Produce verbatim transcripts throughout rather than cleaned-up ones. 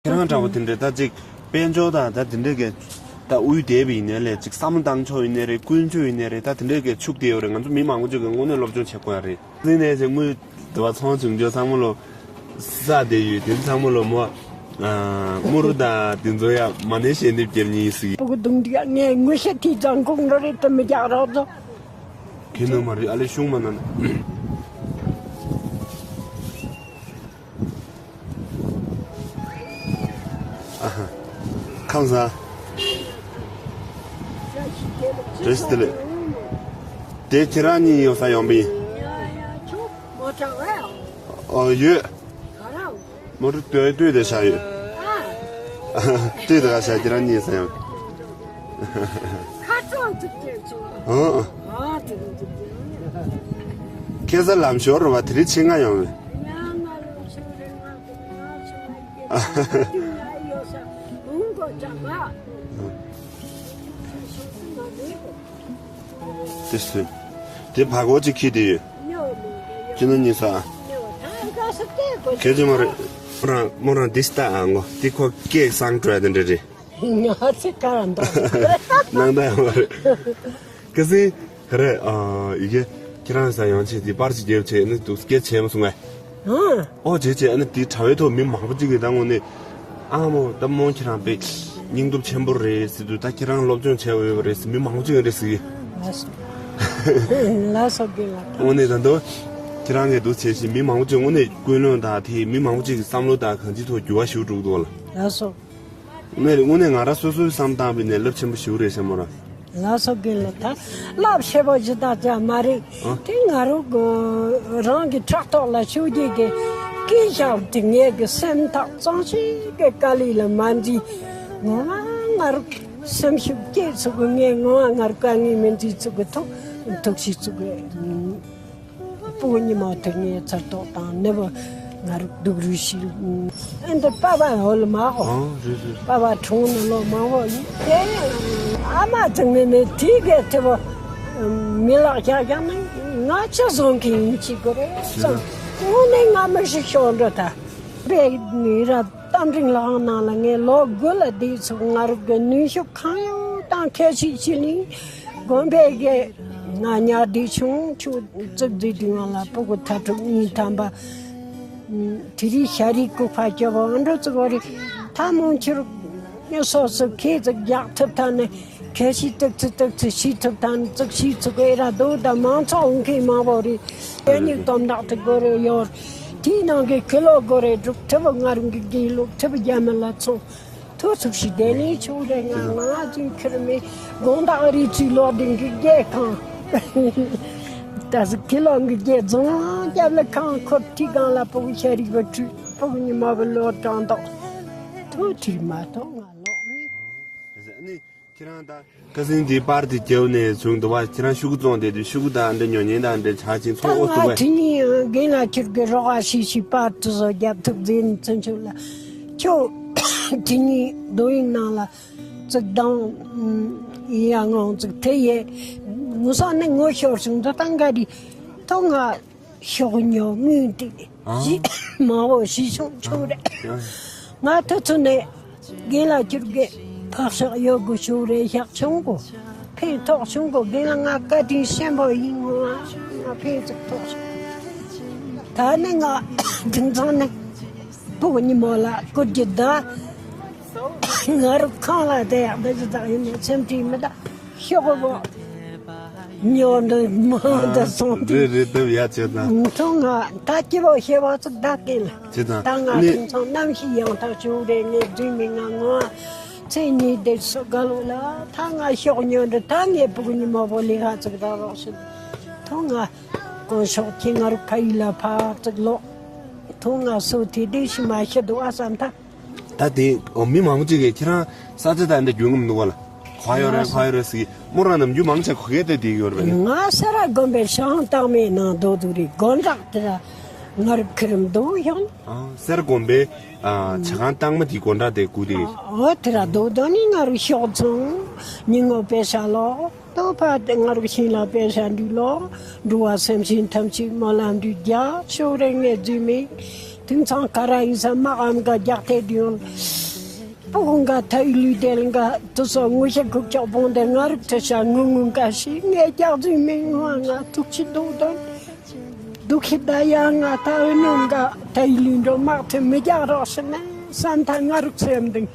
ཁྱེད་རང་འདྲ་བོ་དེ་འདྲས་ད་ཅིག་དཔལ་འབྱོར་དང་ད་དེ་འདྲས་ཀྱི་ད་དབུས་དེད་པ་ཡིན་ནའི་ལས་ཅིག་བསམ་བློ་བཏང་ཕྱོགས་ཡིན་ནའི་རེད། ཀུན་སྤྱོད་ཡིན་ནའི་རེད། ད་དེ་འདྲས་ཀྱི་ཕྱུག་བསྡད་ཡོད་རེད། ང་ཚོ་མི་མང་པོ་ཅིག་གི་དངོས་གནས་སློབ་སྦྱོང་བྱེད་དགོས་ཡ་རེད། འཛིན་ནས་ཅིག་དངུལ་དེ་བ་ཚོང་བྱུང་ཆོག་ཚང་མ་ལོ་ས་དེ་ཡོད་དེ་ཚང་མ་ལོ་མོ་དམུ་རུ་དང་དེ་ཚོ་ཡ་མ་ནས་ཞལ་འདེབས་རྒྱབ་ཉིན་ཟིག་སྤུ་གུ་དུང་འདི་ངས་དངུལ་ཤེད་དེ་ཙང་ཁོང་འགྲོ་རེད་དུ་མི་རྒྱག་རོགས་ཚོ། ཁྱེད་ནོ་མ་རེད། ཨ་ལེ་ཤུང་མ་ན་ན། ཨ་ཧ། ཁམས་བཟང་། བཀྲ་ཤིས་བདེ་ལེགས། དེ་ཁྱེད་རང་གཉིས་ཡོང་ས་ཡོང་པི། ཨོ་ཡོད། མོ་ཊ་ལྟོས་ལྟོས་དེ་བཞག་ཡོད། ལྟོས་དེ་ག་བཞག་ཁྱེད་རང་གཉིས་ཡོང་ས་ཡོང་། ཁ་ཚོགས་འཛུགས་སྐྲུན་བྱུང་། ཨང་། ཨ་དེ་འཛུགས་སྐྲུན། ཁ་སང་ལམ་ཞོར་རུ་བ་དེ་རིང་ཕྱིན་ང་ཡོང་བས། ཡང་ང་ལམ་ཞོར་རེ་ང་དེ་ང་ཆུ་མ་སྐྱེས་ད་དེ་ང་ཡོད་ས་འོང་གོ་ཅག་མ། དེ་སུ། དེ་བ་གོ་ཅིག་ཁྱི་དེ་ཡོད། ཅི་ན་ཉི་ས། ཁྱེད་ཀྱི་མ་རེད། མོ་རང་མོ་རང་དེ་ལྟ་ཨ་ངོ་དེ་ཁོ་སྐད་གསང་སྤྲོས་དེ་འདྲ་རེད། ང་ཚེ་ག་ར་འདུག་ནང་ད་ཡང་མ་རེད། ཀ་སི། ག་རེ། ཨ། ཡི་གེ། ཁྱེད་རང་ས་ཡང་ཆེ་དེ་པར་ཅིག་རྒྱབ་བྱས་ནི་འདུག་སྐད་ཆེ་མ་སོང་ངས། ཨང་། ཨོ་བྱས་བྱས་ཨ་ནི་དེ་དྲ་བའི་ཐོག་མི་མང་པོ་ཅིག་གིས་ད་ངོ་ནས། ཨ་མོ་ད་མོ་ཁྱེད་རང་དཔེ་སྙིང་སྟོབས་ཆེན་པོ་རེད་ཟེར་དུས་ད་ཁྱེད་རང་སློབ་སྦྱོང་བྱས་འོས་པ་རེད་ཟེར་མི་མང་པོ་ཅིག་ཡོད་རེད་ཟེར་གི། ལགས་སོ། ལགས་སོ་རྒན་ལགས། དངོས་གནས་ད་དུང་ཁྱེད་རང་གིས་འདུག་བྱས་ཤིང་མི་མང་པོ་ཅིག་དངོས་གནས་ཀུན་སློང་དང་དེ་མི་མང་པོ་ཅིག་གི་བསམ་བློ་དང་གང་ཅིའི་ཐོག་འགྱུར་བ་ཞིག་འགྲོ་གི་འདུག་ལ། ལགས་སོ། དངོས་དངོས་གནས་ང་རང་སོ་སོའི་བསམ་སྟངས་པའི་ནས་རླབས་ཆེན་པོ་ཞིག་རེད་ཤག་མོ་རང་། ལགས་སོ་རྒན་ལགས། ད་རླབས་ཆེན་པོ་ཞིག་ད་ཅང་མ་རེད། ཨ། དེ་ང་རང་གི་རང་གི་ཕྲག་ཐོག་ལ་ཤོད་རྒྱུ་གི་སྐད་ཆ་དེ་ངའི་གི་སེམས་ཐག་གཙང་ཤེས་གི་དཀའ་ལས་ལ་མ་འཛིན། ངོ་མ་ང་རང་སེམས་ཤུགས་སྐྱེད་ཚུགས་གི། ངས་ངོ་མ་ང་རང་དཀའ་ངལ་མི་འཛིན་ཚུགས་གི། ཐུགས་ཐུགས་ཤིག་ཚུགས་གི། སྤུ་གུ་ཉི་མ་དེ་ངའི་ཚེ་ཐོག་དང་ནི་བུ་ང་རུ་སྡུག་རུས་ཤིག་ཨེ་འདི་པ་བ་ཧོལ་མ་ཧོ། ཨང་རེད་རེད། པ་བ་གྲོངས་ནས་ལོ་མང་བོ་ཡིན། དེ་ཨ་མ་ཚང་མས་ནི་དེ་གའི་དེ་བོ་མི་ལག་རྒྱག་རྒྱག་ནི་ང་ཅི་བཟང་གི་ཡིན་གཅིག་གོ་རེད་བསམ། དངོས་གནས་ང་མི་ཞིག་ཤོག་འགྲོ་ད། པའི་ནི་ར་རྟ་མགྲིན་ལའང་ནང་ལ་ངས་ལོ་དགུ་ལ་བསྡད་ཚུགས། ང་རུ་གི་ནུས་ཤུགས་གང་ཡོད་དང་ཁ་ཤས་ཤིག་ལས་དགོན་པའི་གི་ང་ཉར་བསྡད་བྱུང་། ཆུ་བཙུགས་བསྡད་དུས་ང་ལ་སྤུ་གུ་ཐ་གྲུབ་གཉིས་ཐམ་པ། དེ་རིང་ཤ་རིགས་ལྐུགས་པ་སྐྱོ་བ་འགྲོ་ཚུགས་པ་རེད། ཐ་མང་ཆུར་ངས་སོ་སོ་ཁེ་ཙིག་རྒྱག་ཐུབ་ཐ་ནས། ཁ་ཤས་ཏག་ཙི་ཏག་ཙི་ཤི་ཐུབ་དང་ཙིག་ཤི་ཚུགས་ཨེ་ར་འདུག་ད་མང་ཚོགས་འོང་མཁན་མང་བོ་རེད། དེ་ནི་དོན་དག་དེ་དགོས་རེད་ཡོད། དེའི་ནང་གི་ཁི་ལོ་དགོས་རེད་འགྲུབ་ཐུབ། ང་རང་གི་དགེ་ལུགས་ཐུབ་རྒྱ་མི་ལ་ཚོང་ཐུབ་ཚུགས་ཤིག་དེ་ནི་ཆུང་རེད། ང་ང་ཅིན་ཁིར་མི་དགོང་དག་རི་ཚུལ་ལོག་དེང་གི་རྒྱལ་ཁང་། ད་སི་ཁི་ལོ་གི་རྒྱལ་རྫོང་རྒྱབ་ལ་ཁང་འཁོར་ཐིག་སྒང་ལ་སྤུ་གུ་ཤ་རིག་པ་བྲུས་སྤུ་གུ་ཉི་མ་བུ་ལོ་དྲང་དོག་ཐུབ་ཁྲིར་མ་ཐོག་ང་ལོག་ནི། ཁྱེད་རང་ད་ཁ་སང་དེའི་པར་དེ་རྒྱབ་ནས་བྱུང་འདུག་བ། ཁྱེད་རང་ཤུ་གུ་བཙོང་བསྡད་དུས་ཤུ་གུ་དང་འདྲ་ཉོ་ཉེན་དང་འདྲ་ཆ་ཆེན་ཚོགས་ཨོ་ཐུག་བས། ད་ང་དེ་ནས་རྒན་ལགས་ཁྱེད་ཀྱི་རོགས་པ་ཞིག་ཞིག་པར་དེ་ཚོ་རྒྱབ་ཐུབ་ཟིན་ཚུན་ཆོད་ལ་ཁྱོད་དེ་ནས་རྡོ་ཡིན་ནང་ལ་ཙིག་དང་ཡ་ངང་ཙིག་དེ་ཡས་ངུ་ས་ནས་ངོ་ཤོར་བྱུང་འདུག་ད་འགའ་རེ་ཐོག་ང་ཤོག་ཉོ་དངུལ་དེ་ཨ། ཞི་མ་འོ་ཞི་ཆུང་ཆུང་རེད། ཨ། ང་ཐུ་ཚུ་ནས་རྒན་ལགས་ཁྱེད་ཀྱི་ཕག་ཤག་ཡོད་དགོས་ཤོག་རེད། ཤག་ཆུང་གོ་ཕན་ཐོགས་ཆུང་གོ་རྒན་ལགས་ང་བཀའ་དྲིན་ཆེན་པོ་ཡིན། ང་ང་ཕན་ཚུགས་ཐོགས་ཤག་ད་ནི་ང་དེང་སང་ནི་སྤུ་གུ་ཉི་མོ་ལ་བསྐུར་རྒྱུ་ད། ང་རུ་ཁང་ལ་བསྡད་ཡག་འདི་ཅི་ཙག་ཡིན་ནས་སེམས་ཁྲལ་མི་ད་ཤོག་གོ། ཉོ་འདི་མང་འདི་སོང་དུས། རེད་རེད་འདེབས་ཡ་བྱེད་ན། མཐོང་ང་ད་སྐྱེ་བོ་ཤེས་པ་ཚོ་བདག་གིན་ལ། བྱེད་དང་ད་ང་ནི་དེང་སང་གནམ་གཤིས་ཡང་དག་བྱུང་རེད། ངས་རྫུན་མི་ང་ངོ་ཚེ་གཉིས་བསྡད་སུ་དགའ་ལོ་ལ་ད་ང་ཤོག་ཉོ་འདི་ད་ངས་ཕྲུ་གུ་ཉི་མ་བོ་ལས་ཧ་ཚིག་ད་རོགས་ཤིག་མཐོང་ང་དཀོན་མཆོག་ཁྱེད་ང་རུ་ཕ་ཡུལ་ལ་ཕར་ཚིག་ལོག་མཐོང་ང་སོ་དེ་བསྡད་ཤི་མ་ཤི་འདུག་ཨ་བསམ་ད། ད་དེ་ཨོ་མི་མང་པོ་ཅིག་གིས་ཁྱེད་རང་ས་ཆ་དང་འདི་རྒྱུས་མངའ་མི་འདུག་ག་ལ། ཁ་ཡོད་རེད་ཁ་ཡོད་རེད་ཟེར་གི་མོ་རང་ནམ་རྒྱུན་མང་ཆེ་གོ་གས་དེ་དེ་ཡོད་རེད་པས། ང་སེ་ར་དགོན་པའི་ཤང་སྟག་མའི་ནང་རྡོ་རྡོ་རེད། དགོན་བདག་དེ་ར་ང་རུ་ཁིར་མི་འདུག་ཡང་། ཨ་སེ་ར་དགོན་པའི་ཨ་ཇ་ཁང་སྟག་མ་དེ་དགོན་བདག་དེ་སྐུ་དེ། ཨོ་དེ་ར་རྡོ་རྡོ་ནི་ང་རུ་ཤོག་ཚང་ཉིན་ངོ་པེ་ཤ་ལོག་ཏོ་ཕ་དེ་ང་རུ་ཤིང་ལ་པེ་ཤ་འདུས་ལོག་འགྲོ་བ་སེམས་ཤིང་ཐམས་ཅད་མ་ལ་འདུས་རྒྱ་ཤོག་རེ་ངས་རྫུས་མེད། དེང་སང་ག་ར་ཡིན་ས་དམག་ཨམ་ག་རྒྱག་ཐེ་དུ་ཡོང་། སྤུ་གུ་འགའ་ཐ་ཡི་ལུས་དེ་ལ་འགའ་དུ་སོ་ངོ་ཤེས་ཁུག་ཀྱོག་བོང་དེ་ང་རིག་ཐེ་ཤ་ངུ་ངུ་འགའ་ཤི་ངས་རྒྱག་རྫུན་མིན་ངོ་ང་ཐུག་ཆི་འདུག་དོན། སྡུག་ཤི་ད་ཡ་ང་ད་འུ་ནུ་འགའ་ཐ་ཡི་ལུས་འགྲོ་དམག་ཐེ་མི་རྒྱག་རོགས་ཤི་ན་སན་ཐ་ང་རིག་སེམས་དིང་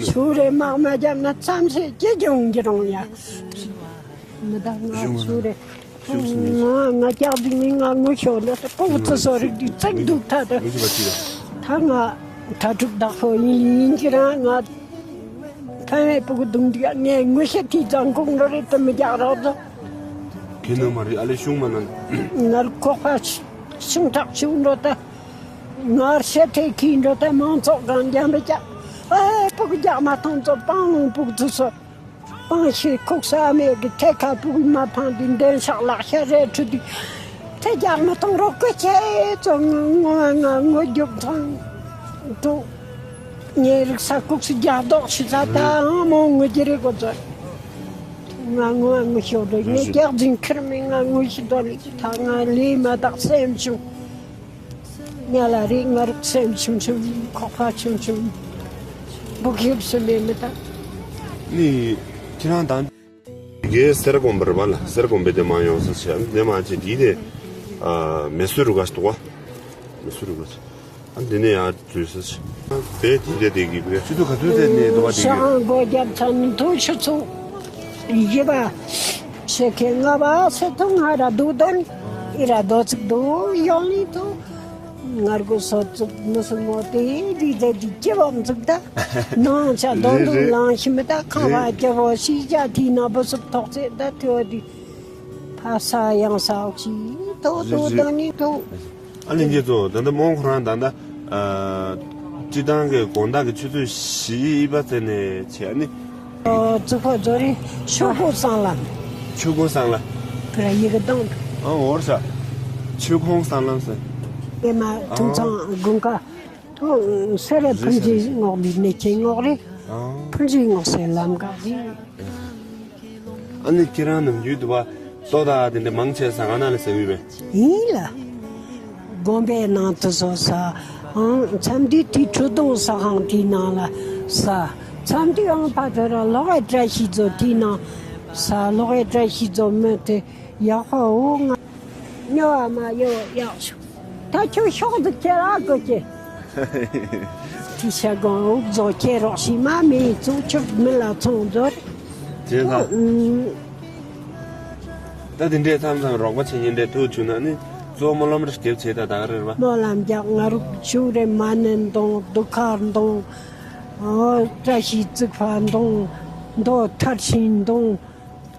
ཞུ་རེ་དམག་མ་རྒྱབ་ན་ཙམ་ཞིག་ཅི་ཀྱང་འགྱུར་རུང་ཡ། མི་ད་ང་ཞུ་རེ། ང་ང་རྒྱག་འདི་ནི་ང་ངོ་ཤོར་ལ་ད་སྤུ་གུ་ཚོ་སོ་རིག་འདི་བཙག་འདུག་ད་ད། ད་ང་གྲྭ་ཕྲུག་བདག་པོ་ཡིན་ཡིན་གྱི་རང་ང་ཕ་མའི་སྤུ་གུ་བརྡུང་འདི་ངས་ངོ་ཤེས་དེ་ཙང་ཁོང་འགྲོ་རེད་དུ་མི་རྒྱག་རོགས་ཚོ། ཁྱེད་ནང་མ་རེད་ཨ་ལེ་ཤུང་མ་ནང་། ངར་ཁོག་པ་ཤུང་ཐག་ཤུང་འགྲོ་ད། ངར་ཤེས་ཐེ་ཁྱི་འགྲོ་ད་མང་ཚོགས་གང་རྒྱ་མི་རྒྱག་ཨེ་སྤུ་གུ་རྒྱག་མ་ཐོང་ཚོ་སྤང་ལུང་སྤུ་གུ་ཚོ། པང་ཤེས་ཁུག་ས་མེད་ཀྱི་ཐད་ཁ་ཕུག་མ་ཕང་དུས་འདན་ཤག་ལག་ཤ་རལ་ཁྲུ་དུས་ཐད་རྒྱག་མི་གཏོང་རོགས་སྐུ་ཆེ་ཙོ་ངོ་ང་ངོ་རྒྱུག་ཐང་དུ་ངའི་རིག་ས་ཁུག་སུ་རྒྱག་རྡོག་ཤི་ས་ད་ཨང་མོ་ངོ་རྒྱུ་རེ་གོ་ཚོད་ང་ངོ་ངོ་ཤོར་རེ་ངས་རྒྱག་འཛིན་ཁིར་མི་ང་ངོ་ཤི་དོ་ལི་ད་ང་ལས་མ་དག་སེམས་བྱུང་། ཉ་ལ་རེ་ང་རིག་སེམས་ཆུང་ཆུང་ཁོག་པ་ཆུང་ཆུང་། སྦུག་ཧིབ་སུ་མེད་མི་ད། ནི་ཁྱེད་རང་དང་། དེ་གའི་སེར་ཀོང་པར་བ་ལ་སེར་ཀོང་པའི་དེ་མ་ཡོང་ས་ཆེ་དེ་མ་ཆེ་དེ་དེ་མེ་སུ་རུ་ག་ཞིག་འདུག་བ། མེ་སུ་རུ་ག་ཞིག་ཨ་འདི་ནས་ཡང་འཛུལ་ས་ཆེ་བས་དེ་དེ་དེ་གི་བས་ཆུ་ཚོད་ག་དུས་དེ་ནས་འདུག་བ་དེ་གི་ཤང་སྒོ་རྒྱབ་ཚང་ནི་ཐུག་ཆུ་ཚོད་བཞི་པ་ཤེ་ཁེ་ལྔ་པ་སེ་ཐུང་ང་ར་འདུག་དོན་ཨི་ར་རྡོ་ཚིག་འདུག་ཡོང་ནི་ཐུག་ང་རྒོ་སོ་ཚུགས་མི་སུ་མོ་དེ་རི་དེ་དེ་ཅི་བམ་ཚུགས་ད། ནང་ཆ་རྡོ་རེད་འདུག་རེད། ལང་ཤི་མི་ད་ཁང་བ་རེད། སྐྱ་བོ་ཤི་ཅ་དེ་ན་བུ་སུབ་ཐོག་ཚེ་ད་ཐོས་དེ་ཕ་ས་ཡང་ས་འོག་ཤི་ཐོག་རེད་ཐོག་རེད། ད་ནི་ཐོག་ཨ་ལེ་འགྱེད་ཚོ་ད་ལྟ་མོང་ཁོ་རང་ད་ལྟ་ཨ་སྤྱི་བཏང་གི་དགོང་དག་གི་ཆུ་ཚོད་བཞི་པ་ཙེ་ནས་བྱས་ནི། ཨོ་ཙི་ཁོ་ཛོ་རི་ཆོས་སྐུ་སང་ལ། ཆོས་སྐུ་སང་ལ། ཕི་ར་ཡི་གེ་དང་། ཨ་འོར་ས། ཆོས་ཁོང་སང་ལམ་ས། ཨེ་མ་ཐུང་ཚང་དགུན་ཁ། ཐུང་སེ་ར་ཕུན་རྗེས་ངོག་ལི་ནས་ཁྱེད་ངོག་རེད། ཨ་ཕུན་རྗེས་ངོག་སེ་ལམ་ག་རེད། ཨ་ནི་ཁྱེད་རང་ནམ་རྒྱུན་དུ་བ་ལྟོ་དང་དེ་འདྲ་མང་ཆེ་ཟ་ག་ན་ལ་ཟ་གི་ཡོད་པས། ཡིན་ལ། དགོན་པའི་ནང་དུ་བཟོ་ས། ཨང་མཚམས་འདི་དེ་ཁྲུ་དོང་ས་ཁང་དེའི་ནང་ལ་ས། མཚམས་འདི་ཨང་ཕ་དེ་ར་ལོག་ཨེ་བཀྲ་ཤིས་མཛོ་དེའི་ནང་ས་ལོག་ཨེ་བཀྲ་ཤིས་མཛོ་མི་དེ་ཡག་པོ་འོ་ང་ཉོ་བ་མ་ཡོ་ཡག་ཤོག་ད་ཁྱོད་ཤོག་འདུག་ཁྱེད་ར་དགོས་ཀྱི། དེ་ཤ་སྒོང་འུག་རྫོགས་ཁྱེད་རོགས་ཤིག་མ་མེད་ཚུགས་ཆུབ་མི་ལ་ཚོང་མཛོད། བྱས་ཙང་། ཨུམ། ད་དེ་འདྲས་མཚམས་མཚམས་རོགས་པ་བྱེད་མཁན་འདྲས་ཐུག་བྱུང་ན་ནི་གཙོ་བོ་སྨོན་ལམ་རེ་རྒྱབ་བྱེད་ད་ད་ག་རེ་རེད་པ། སྨོན་ལམ་རྒྱག་ང་རུ་ཆུ་རེ་མ་ནན་འདོང་སྡུག་ཁར་འདོང་། ཨོ་བཀྲ་ཤིས་བརྩེགས་པ་འདོང་། མདོ་མཐར་ཕྱིན་འདོང་།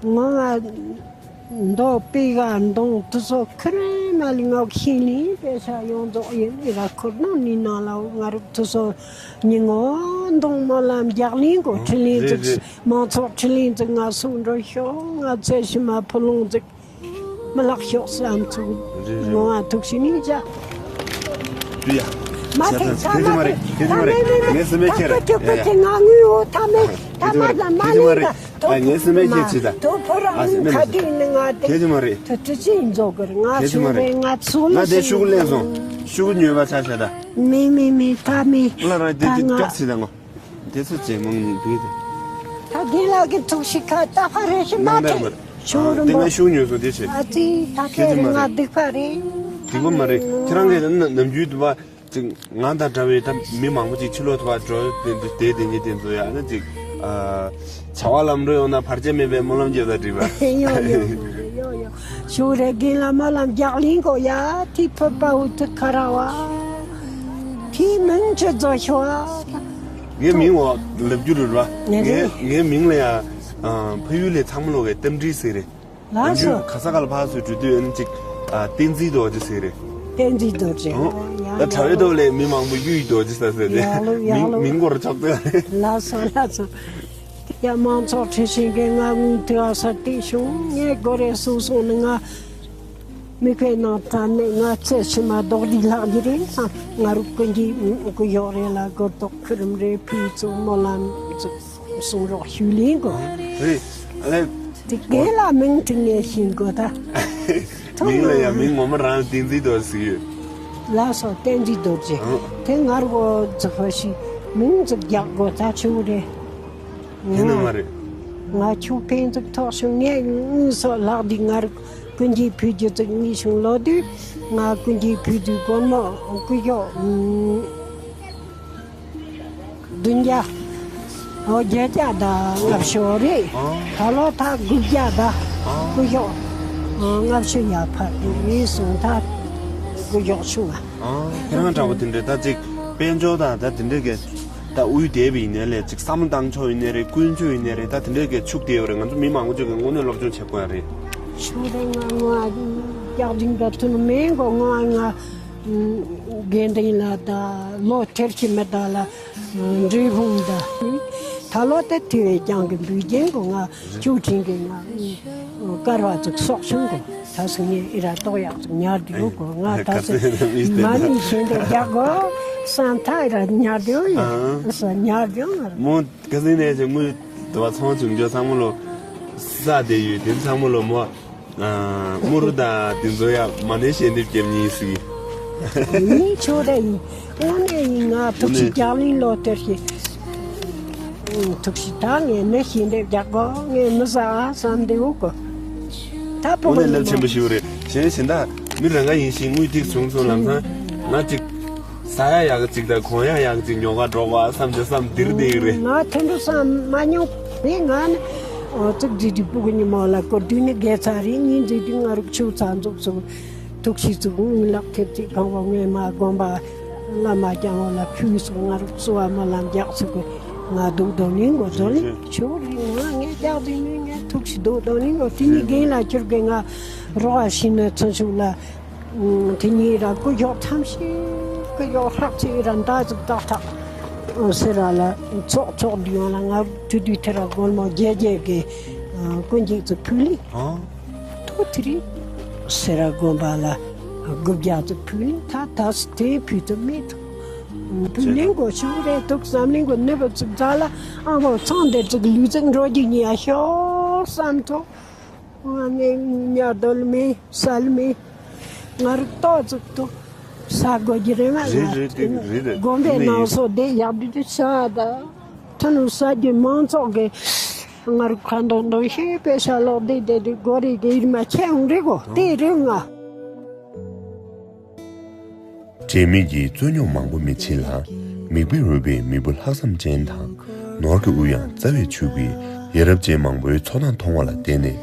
ང་ང་། མདོ་དཔེ་ག་འདོང་དུ་སོ་ཁི་རེ་མ་ལི་ངག་ཤིང་ལིང་དཔེ་ཆ་ཡོངས་རྫོགས་ཡིན་ཨི་ར་ཁུར་ནང་ནི་ནང་ལ་ང་རུ་དུ་སོ་ཉི་ངོ་འདོང་སྨོན་ལམ་རྒྱག་ལིང་གོ་ཁྲི་ལིང་རེད་ཙིག་རེད། མང་ཚོགས་ཁྲི་ལིང་ཙིག་ང་སུ་འགྲོ་ཤོག་ང་ཚེ་ཕྱི་མ་ཕུ་ལུང་ཙིག་མི་ལག་ཤོག་བསམ་ཚུགས། རེད་རེད། ངོ་ཨ་ཐུག་ཤི་ནི་ཅ། དུ་ཡ། མ་ཐེ་ས་མ་ཐེ་ས་མ་ཐེ། ངས་སེམས་མེད་ཁྱེར་ཡ་ཡ། ང་ངུས་འོ་ཐ་མེད་ཐ་མ་ད་མ་ལེན་ད། ཨ་ངས་སེམས་མེད་ཁྱེད་ཅི་ད། ཨ་སེམས་མེད་ཁྱེད་ཅི། ཁྱེད་ཅི་མ་རེད། ཁྱེད་ཅི་མ་རེད། ང་དེ་ཤུགས་ལེན་སོང་། ཤུགས་ཉོས་པ་ཆ་ཤ་ད། མེ་མེ་མེ་ད་མེ། ང་རང་དེ་ཅི་ཀྱག་ཅི་ད་ངོ། དེ་ཚོ་ཅེ་མང་ཉིན་དུས་ད། ད་དེ་ལ་གི་ཐུག་ཤི་ཁ་ད་ཕ་རེ་ཤི་མ་ཐེ། ཤོ་རུ་མ། ཤུགས་ཉོས་སོང་དེ་ཆེ། ཨ་ཙི་ད་ཁྱེད་ཅི་མ་རེད། ང་སྡིག་པ་རེད། སྡིག་པ་མ་རེད། ཁྱེད་རང་གི་ནམ་རྒྱུན་དུ་བ། ཅིག་ང་དང་འདྲ་བའི་ད་མི་མང་པོ་ཅིག་ཕྱི་ལོགས་ཐུབ་པ་འགྲོ་དེ་འདྲ་དེ་དེ་ཉིད་དེ་ཚོ་ཡང་ན་ཅིག་ཨ་བྱ་བ་ལམ་འགྲོ་ཡོང་ན་བར་ཆད་མེད་པའི་སྨོན་ལམ་རྒྱབ་ད་འགྲིག་པ། ཡོ་ཡོ་ཡོ་ཡོ། ཤུགས་རེ་རྒན་ལ་སྨོན་ལམ་རྒྱག་ལིང་གོ་ཡ་ཐི་ཕུ་པ་འུ་ཐི་ཁ་ར་བ་ཐི་མིང་ཆེ་ཛོ་ཤོ་ཨ། ངའི་མིང་འོ་ལབ་རྒྱུ་རུ་ར་ངའི་ངའི་མིང་ལ་ཡ་ཕ་ཡུལ་ལས་ཚང་མ་ལོག་གི་རྟེན་འབྲེལ་ཟེར་རེད། ལགས་སོ། ག་ས་ག་ལ་ཕར་ཚུར་འགྲོ་དུས་ཨ་ནི་ཅིག་ཨ་བསྟན་འཛིན་རྡོ་རྗེ་ཟེར་རེད། བསྟན་འཛིན་རྡོ་རྗེ། ཨོ། ཡ་ད་གྲྭ་བའི་ཐོག་ལས་མི་མང་པོ་གཡུ་ཡི་རྡོ་རྗེ་ཟེར་ཟེར་ཏེ་ཡག་ལུགས་ཡག་མིང་ལུགས། མིང་སྐོར་ཆགས་ཏེ། ལགས་སོ་ལགས་སོ། ཡ་མང་ཚོགས་ཁྲི་ཤིང་གི་ང་ངུ་དུ་ཨ་ས་ཏི་ཤུང་ངས་སྒོ་རེ་སུ་སོང་ནི་ང་མི་ཁའི་ནང་ཐ་ནས་ང་ཚེ་ཕྱི་མ་རྡོག་རྡི་ལྷག་གི་རེད་སང་ང་རུ་ཀུན་གྱི་ཀུ་ཡོག་རེ་ལ་སྒོར་ཏོག་ཁུ་རུམ་རེ་ཕུལ་ཚུགས་སྨོན་ལམ་ཚུགས། གསུང་རོགས་ཞུ་ལེན་གོ། རེད། ཨ་ལེ། དེ་གས་ལ་མིང་དེ་ངས་ཤེས་གོ་ད། མིང་ལ་ཡང་མིང་ངོ་མ་རང་བསྟན་འཛིན་རྡོ་རྗེ་ཟེར་གྱི་ཡོད། ལགས་སོ། བསྟན་འཛིན་རྡོ་རྗེ། ཨང་། དེ་ང་རོ་འཛུགས་པ་ཞིག་མིང་འཛུགས་རྒྱག་དགོས་ད་ཆུ་རེད། དེ་ནི་མ་རེད། ང་ཆུ་ཕན་འཛུགས་ཐོག་ཤུ་ངས་ངུ་སོགས་ལག་འདི་ང་རོ་ཀུན་གྱིས་ཕུལ་རྒྱུ་ཙིག་མི་བྱུང་ལོ་དུས་ང་ཀུན་གྱིས་ཕུལ་དུས་སྒོར་མོ་སྐུ་ཞོག་བདུན་བརྒྱ། ཨོ་བརྒྱད་བརྒྱ་དང་ལྔ་བཅུ་རེད། ཨང་། ད་ལོ་ད་དགུ་བརྒྱ་དང་ཨང་། སྐུ་ཞོག་ཨང་། ལྔ་བཅུ་ཡར་ཕར་དུ་མི་སོང་ད་སྐུ་ཞོག་ཆུང་ང་། ཨང་། ཁྱེད་རང་འདྲ་པོ་དེ་འདྲས་ད་ཅིག་དཔལ་འབྱོར་དང་ད་དེ་འདྲས་ཀྱི་ད་དབུས་དེབ་ཡིན་ནའི་ལས་ཅིག་བསམ་བློ་བཏང་ཕྱོགས་ཡིན་ནའི་རེད། ཀུན་སྤྱོད་ཡིན་ནའི་རེད། ད་དེ་འདྲས་ཀྱི་ཕྱུག་བསྡད་ཡོད་རེད། ང་ཚོ་མི་མང་པོ་ཅིག་གི་དངོས་གནས་སློབ་སྦྱོང་བྱེད་དགོས་ཡ་རེད། ཆུ་རེད། ང་ང་རྒྱག་རིང་ག་ཐུན་མེད་གོ་ང་ང་དགེ་འདུན་ལ་ད་ལོ་ཐེར་གྱི་མི་ད་ལ་འབྲས་སྤུངས་ད་ད་ལོ་ད་དེ་བས་ཀྱང་གི་འབུལ་རྒྱན་གོ་ང་ཆུ་ཁྲིན་གི་ང་དཀར་བ་ཙིག་སོག་ཆུང་གོ་ད་སུ་ངས་ཨི་ར་ཏོག་ཡག་ཙིག་ཉར་དུ་ཡོད་གོ་ང་ད་སུ་མ་ནི་ཤེས་འདོད་རྒྱག་གོ་སང་ཐ་ཨི་ར་ཉར་དུ་ཡོད་ས་ཉར་དུ་ཡོད་ང་ར། མོ་ག་ཟིན་ནས་ཅེ་དངུལ་དུ་བ་ཚོང་བྱུང་རྒྱུ་ཚང་མ་ལོ་ས་དེ་ཡོད་དེ་ཚང་མ་ལོ་མོ། ཨ། མུ་རུ་དང་དེ་ཚོ་ཡ་མ་ནས་ཞལ་འདེབས་རྒྱབ་ཉིན་ཟིག་ཡིན་ཆོག་རེད་ཡིན། དངོས་གནས་ཡིན། ང་ཐུགས་རྗེ་རྒྱག་ལིང་ལོ་དེར་ཞིག་ཐུགས་རྗེ་ད་ངས་ནི་ཞལ་འདེབས་རྒྱག་གོ་ངས་མི་ཟ་ཨ་བསམ་འདི་འུ་གོ་ད་པོ་དངོས་གནས་ལབ་ཆེན་པོ་ཞིག་རེད། གཞན་གཞན་དག་མི་རང་ག་ཡིན་ཞིང་དངུལ་ཐིག་བྱུང་སོང་ལམ་སང་ང་ཅིག་ཟ་ཡ་ཡག་ཅིག་དང་གོན་ཡ་ཡག་ཅིག་ཉོ་ག་འགྲོ་ག་བསམ་གྱི་བསམ་འདིར་བསྡད་ཡོད་རེད། ང་དེ་འདྲ་བསམ་མ་མྱོང་བས་ང་ནི་ཨོ་ཙིག་ཙིག་ཙིག་སྤུ་གུ་ཉི་མ་ལ་སྐོར་དུས་ནི་དགེ་ཚ་རེད། ཉིན་ཙིག་དུས་ང་རུ་ཆུ་ཚ་འཛུགས་སུ་ཐུགས་ཤིག་ཙིག་ངུ་ལག་ཐེབས་ཅིག་གང་བ་ངས་མ་དགོན་པ་བླ་མ་རྒྱང་བ་ལ་ཕུལ་སོང་། ང་རུ་བསུ་བ་མ་ལ་འཇགས་སུ་གི་ང་སྡུག་དོ་ནི་མགོ་ཚོ་ནི་ཆུ་རེད། ང་ངས་རྒྱག་ཙིག་ནི་ངས་ཐུགས་ཤིག་སྡུག་དོ་ནི་མགོ་དེ་ནི་རྒན་ལ་ཁྱུར་གི་ང་རོགས་ཤིང་ནས་ཚུན་ཆུ་ལ། དེ་ཉིད་ར་སྐུ་ཞོགས་ཐམས་ཅད་སྐུ་ཞོགས་ཧྲག་ཅིག་ར་མདའ་ཟིག་ཏག་ཏག་ཟེར་ར་ལ་ཚོགས་ཚོགས་འདི་ཡོང་ལ་ང་དུས་དུས་དེ་ར་སྒོར་མོ་བརྒྱད་བརྒྱད་ཀྱི་སྐུ་འགྱིག་ཅིག་ཕུལ་ལི། ཨང་། ཐོ་དེ་རི་ཟེར་ར་དགོན་པ་ལ་དགུ་བརྒྱ་ཅིག་ཕུལ་ལི། ད་ད་སུ་དེ་ཕུལ་ཐུབ་མེད་ཐུབ་ཕུལ་ལེན་དགོས་ཆུང་རེད་འདུག་བསམ་ལེན་དགོས་ནུས་པ་ཅིག་རྫ་ལ་ཨང་བོ་ཚང་འདིར་ཅིག་ལུས་ཅིག་འགྲོ་རྒྱུ་ཉེ་ཡ་ཤོག་བསམ་ཐོག་ང་ནི་ཉལ་སྡོད་མེད་སལ་མེད། ང་རུ་ཏོག་ཙིག་ཏུ་ས་དགོས་ཀྱི་རེད་མ་རེད་རེད་རེད་རེད། དགོན་པའི་ནང་སོ་བསྡད་ཡག་དུས་དུ་ཤ་དང་ཐུ་ནུ་ས་རྒྱུ་མང་ཚོགས་ཀྱི་ང་རུ་ཁ་འདོན་འདོན་ཤེས་པའི་ཤ་ལོག་བསྡད་བསྡད་དུས་སྒོ་རེ་གི་ཡིར་མ་ཆད་འོང་རེད་གོ་དེ་རེད་ང་། དྲན་མེད་ཀྱི་རྩོད་རྙོག་མང་པོ་མི་ཕྱིན་ལ། མིག་དཔེ་རུས་པའི་མི་བུ་ལྷག་བསམ་ཅན་དང་། ནོར་གྱི་དབུལ་ཡང་རྩ་བས་ཕྱུག་པའི་ཡ་རབས་ཅན་མང་པོའི་འཚོ་སྟངས་མཐོང་བ་ལ་བརྟེན་ནས།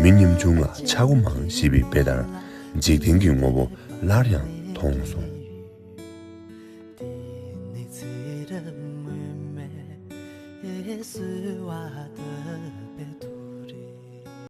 མི་ཉམ་ཆུང་ལ་ཆག་སྒོ་མང་ཞེས་པའི་དཔེ་ལྟར། འཇིག་རྟེན་གྱི་ངོ་བོ་སླར་ཡང་མཐོང་སོང་།